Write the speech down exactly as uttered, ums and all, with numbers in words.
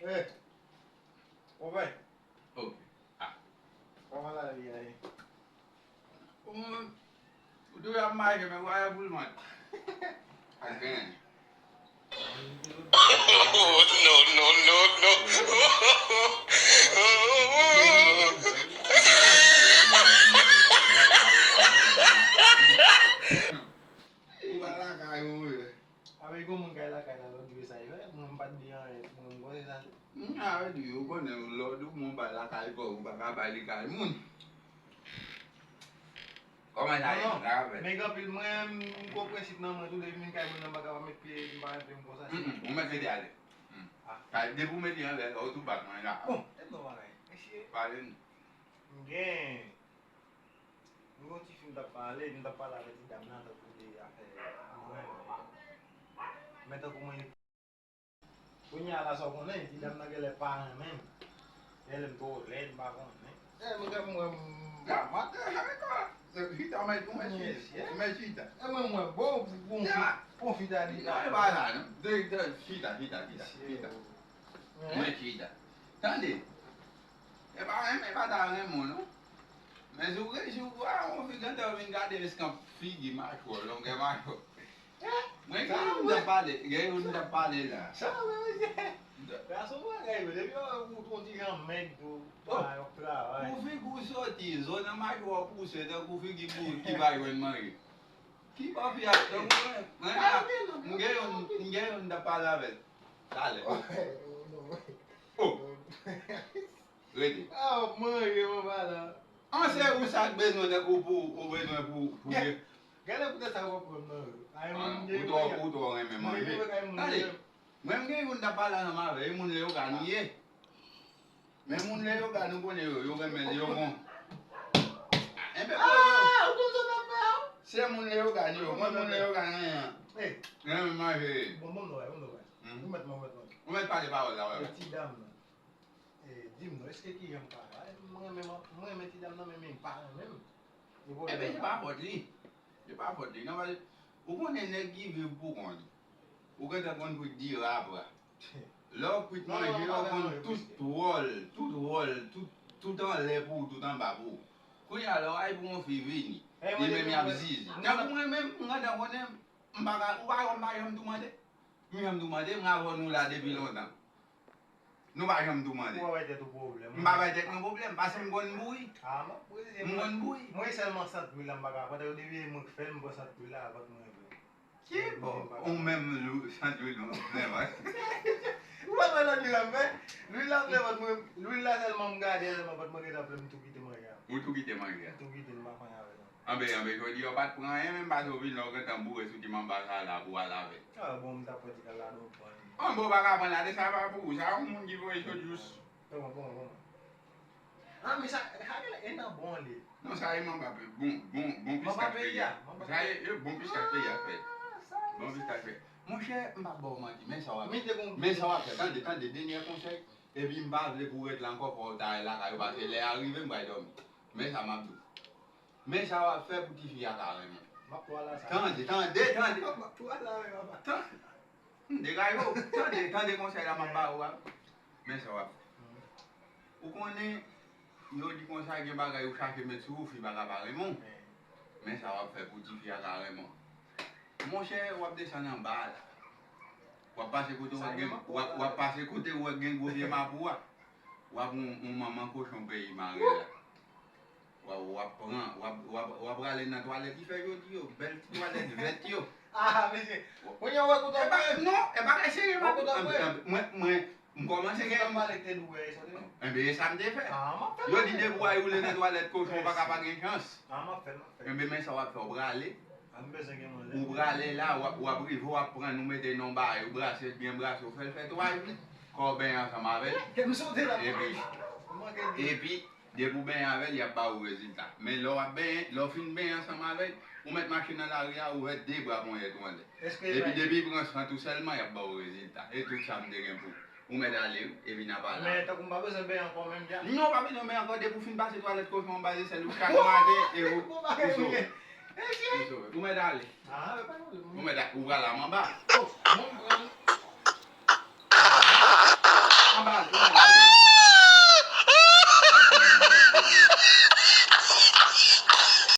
Eh, konpè. Ok. Ah. Kòman lavi a ye? Ou, ou toujou ap mache, men wè pou l mande. Ak grenn. Oh, no, no, no, no. Ou pa lakay ou ye. Avèk yon moun kay lakay la, lòt jou sa, yo, mwen m pa t di anyen, mwen m konnen sa. M avè di, ou konnen, lòt ou moun pa lakay kò, ou pa ka bay li kay moun. Kòman sa ye? Non, non. Sa ka fèt. Men gen anpil, mwen, m gon prensip nan mwen tou, depi m vin kay moun nan, m pa ka pa met pye, m pa renmen m konsa, se... Mm, mm, ou mèt mete ale. Mm. Ah. Kay, depi ou mete anlè, ou tou bat mwen la. Bon, e non bagay. Mesye. Pale m. M gen, m gen yon ti fi m t ap pale, m t ap pale avèk ti dam nan, tankou de afè mwen, men tankou mwen, kounye a la, sa w konnen, ti dam nan genlè pa renmen m. Genlè m twò lèd, m pa konnen. Eh, mwen, mwen, m pa maten avèk ou. Chita, mwen, mwen, chita. Mwen, chita. E mwen, mwen, bon, bon, bon, bon, chita, chita. Non, e pa sa, non. De, de, chita, chita, chita, chita. Mwen, chita. Tande. E pa renmen, e pa ta renmen w, non. Men si w resi, w a, yon fi gentan vin gade eskanp figi machwè w, longè machwè w. Mwen gen youn m t ap pale, gen youn m t ap pale la. Sa vre, mesye. Gason bagay yo, depi yo wè ou yon ti jan mèg tou, oh, pa yon travay. Pou figi w soti, zo nan machwè w pouse, tankou figi bout ki pa jwenn manje. Ki pa fi a, tankou mwen, mwen, m gen youn, m gen youn m t ap pale avè l. Talè. Oh. Rete. Ah, manje, mwen pa la. An, se ou sa k bezwen tankou pou, ou bezwen pou, pou... Gade poutèt sa w ap pran nan yo. Ay, ah, manje, ou twò, ou twò renmen manje. Tande, mwen m gen youn m t ap pale ansanm avè l, e moun Leyogàn li ye. Men moun Leyogàn nou konnen yo, yo renmen, yo bon. Enben, ah, ou konn sa w ap fè a? Se moun Leyogàn yo, mwen moun Leyogàn an. Renmen manje. Bon, bon, bon, bon, bon. Ou mèt mwen, ou mèt mwen. Ou mèt pale pawòl la, wè. E ti dam nan. E, di m non, èske ki jan m ka fè? M renmen, m renmen ti dam nan, men, men li pa renmen m. Ebyen, se pa fòt li. Se pa fòt li. Non, paske ou konnen nèg ki viv pou kont li. Ou gentan konn kwit dira a pra. Lè w kwit manje, w konn tout wòl, tout wòl, tout, tout anlè pou ou, tout anba pou ou. Kounye a, lè w al pou yon fi vini, li menm y ap zizi. Tankou mwen menm, m gentan konnen, m pa ka, ou pa wè m pa janm tou mande. M janm tou mande, mwen avè w nou la depi lontan. Nou pa janm tou mande. Ou pa bay tèt ou pwoblèm. M pa bay tèt mwen pwoblèm, paske m konn m pou ri. Ah, m ap pou ri, se mwen. M konn m pou ri. Mwen sèlman sant lwil la m pa ka pran, tankou depi e mwen k fè l, m pran sant lwil la, pa t mwen vre. Ki bon, ou menm lou-, sant lwil ou menm, wi. Ou pa t wè lòt lwil la m fè? Lwil la m fè, pa t mwen, lwil la sèlman m gade, sèlman pa t mwen gentan fè, m tou kite manje a. Ou tou kite manje a. M tou kite, m pa konn avè l ankò. Anben, anben, jodi a w pa t pran anyen menm, paske w vin la w gentan boure sou ti manba sa la pou w al avè l. Ah, bon, m t ap pran ti kal ladan w pran. Anben, w pa ka pran ladan, sa pa pou ou, sa yon moun ki voye sot jous. Bon, bon, bon. Ah, men sa, sa genlè e nan bon li. Non, sa e manba pe-, bon, bon, bon pistach peyi a. Sa e, e bon pistach peyi a fè. Bon pistach peyi. Monchè, m p ap ba w manti, men sa w ap, men sa w ap fè. Tande, tande, dènyè konsèy. Epi m pa vle pou w ret la ankò, fò w ta al lakay ou, paske lè a rive, m pral dòmi. Men sa m ap di w. Men sa w ap fè pou tifi a ka renmen w. M ap pran la sa. Tande, tande, tande. M ap pran la, wi, papa. Tan-, m degaje w. Tande, tande konsèy la m ap ba ou a. Men sa w ap fè. Ou konnen, yo di konsa, gen bagay ou chache met sou ou, fi pa ka pa renmen w. Men sa w ap fè pou tifi a ka renmen w. Monchè, w ap desann anba a la. W ap pase kote w wè gen, w ap, w ap pase kote w wè gen gwo pye mapou a. W ap yon, yon manman kochon peyi mare la. W ap, w ap pran, w ap, w ap, w ap rale nan twalèt li fè jodi yo, bèl ti twalèt vèt yo. Ah, mesye. Kounye a w wè kote w... E pa, non, e bagay serye, mwen, mwen, mwen, m kòmanse gen... Sa m pale k te dou, e sa w te fè? Enben, e sa m te fè. Ah, m ap fè. Yo di depi w al woule nan twalèt kochon, ou pa ka pa gen chans. Ah, m ap fè, m ap fè. Enben, men sa w ap fè, w prale. Ah, m bezwen gen mwen lè. Ou prale la, w ap, w ap rive, w ap pran, nou mete non ba, ou brase l byen brase, ou fè l fè twa jou. Kò w benyen ansanm avè l. Kè m sote la. Epi, epi, depi w benyen avè l, y ap ba ou rezilta. Men lè w ap benyen, lè w fin benyen ansanm avè l, ou mèt mache nan lari a, ouvè de bra ponyèt ou anlè. Epi depi l pran sant ou sèlman, y ap ba ou rezilta. E tout sa m te gen pou ou. Ou mèt ale, wi, epi n ap ale. Men tankou m pa bezwen benyen ankò menm jan. Non, w pa bezwen benyen ankò, depi w fin pase twalèt kochon anba zesèl ou chak maten, e ou, ou sove. Ou sove. Ou mèt ale. Ou mèt a-, ou pral la m anba.